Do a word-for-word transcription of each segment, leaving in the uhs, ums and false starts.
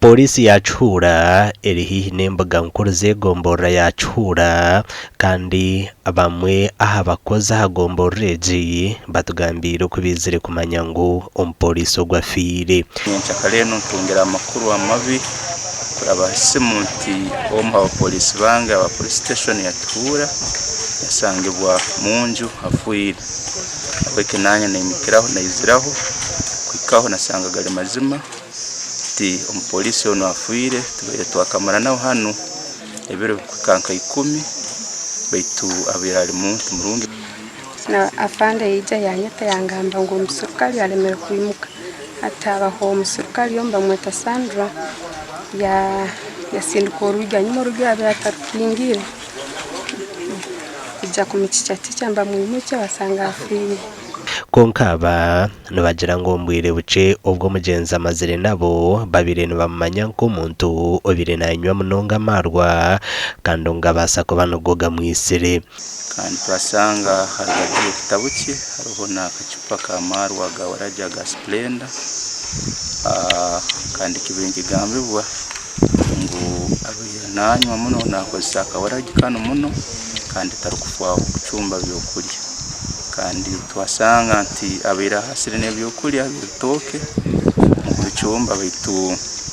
Poliisi ya Kihuura eri haihi n'embuga nkuru z'egomborora ya Kihuura, kandi bamwe aha bakozi aha gomborora egi batugambiire oku baizire kumanya ngu omupoliisi ogu afiire. Nyenkyakara enu ntungire amakuru amabi kuraba ha simu nti omu ha bapoliisi bange aba police station ya Kihuura yasangibwa mu nju afiire. Habweki nanye naimukiraho, naiziraho kuhikaho, nasanga gali mazima nti omupoliisi onu afiire. Tubaire twakamara nawe hanu ebiro bikuhika nka ikumi, baitu abaire ali muntu murungi. Na afande yaija yanyeta, yangamba ngu omuserukale alemere kwimuka. Hati habaho omuserukale omu bamweta Sandra, ya-, yasindika orwigi, hanyuma orwigi abaire atarukingire. Kuija kumucicacicca, nibamwimukya, basanga afiire. Kwonka aba nibagira ngu omu bwire bukye obu omugenzi amazire nabo, babaire nibamumanya nk'omuntu obaire nanywa munonga amaarwa, kandi ngu abaasa kuba nigo gamwisire. Kandi twasanga hali ekitabu kye, haroho n'akacupa k'amaarwa aga waragi aga Splenda. Ah, kandi kibaire nikigambibwa ngu abaire nanywa muno, nakozesa akawaragi kanu muno, kandi tarukufaaho kucumba byokulya. Kandi twasanga nti abaire ahasire n'ebyokulya by'ebitooke mu kubicumba, baitu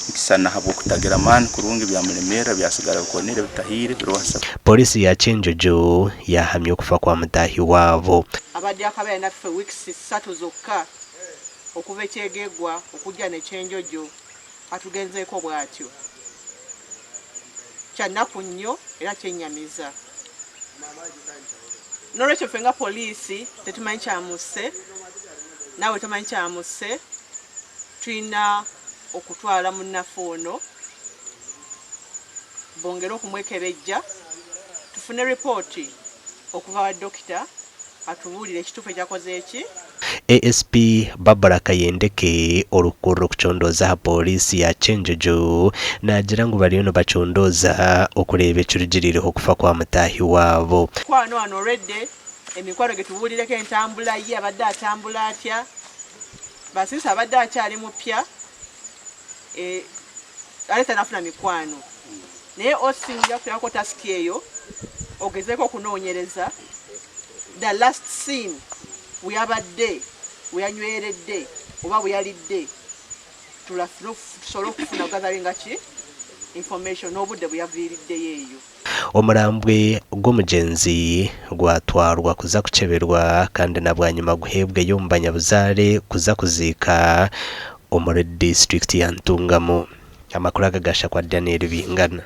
nikisana habw'okutagira maani kurungi, byamulemerra, byasigara bikonire, bitahiire, birwasa. Poliisi ya Kyenjojo yahamya okufa kwa mutaahi waabo. Abadde akabaire naffe weeks ssatu zokka okuva ekyegegwa okujja ne Kyenjojo. Atugenzeeko bw'atyo. Kya nnaku nnyo era kyennyamiza. N'olwekyo ffe nga poliisi tetumanyi kyamusse, naawe tomanyi kyamusse, tulina okutwala munnaffe ono bongere okumwekebejja, tufune ripooti okuva wa dokita, atubuulire ekituufu ekyakoze eki? A S P Barbara Kayendeke, orukukurra okucondooza ha poliisi ya Kyenjojo, naagira ngu baliyo nibacondooza okureeba ekirugiriireho okufa kwa mutaahi waabo. Mukwano wano already, emikwano gye tubuulireko entambula ye, abadde atambula atya? Basisi abadde akyali mupya, eh, ate tanafuna mikwano. Naye O C nja kuteekako task eyo, ogezeeko okunoonyereza the last scene, weyabadde, weyanyweredde, oba weyalidde. Tulafuna, tusobole okufuna gathering ki information, n'obudde bweyaviiriddeyo eyo. Omurambwe gw'omugenzi gwatwarwa kuza kuceberwa, kandi na bwanyima guheebweyo omu banyabuzaale kuza kuziika omuri disiturikiti ya Ntungamo. Amakuru aga gashakwa Daniel Bingana.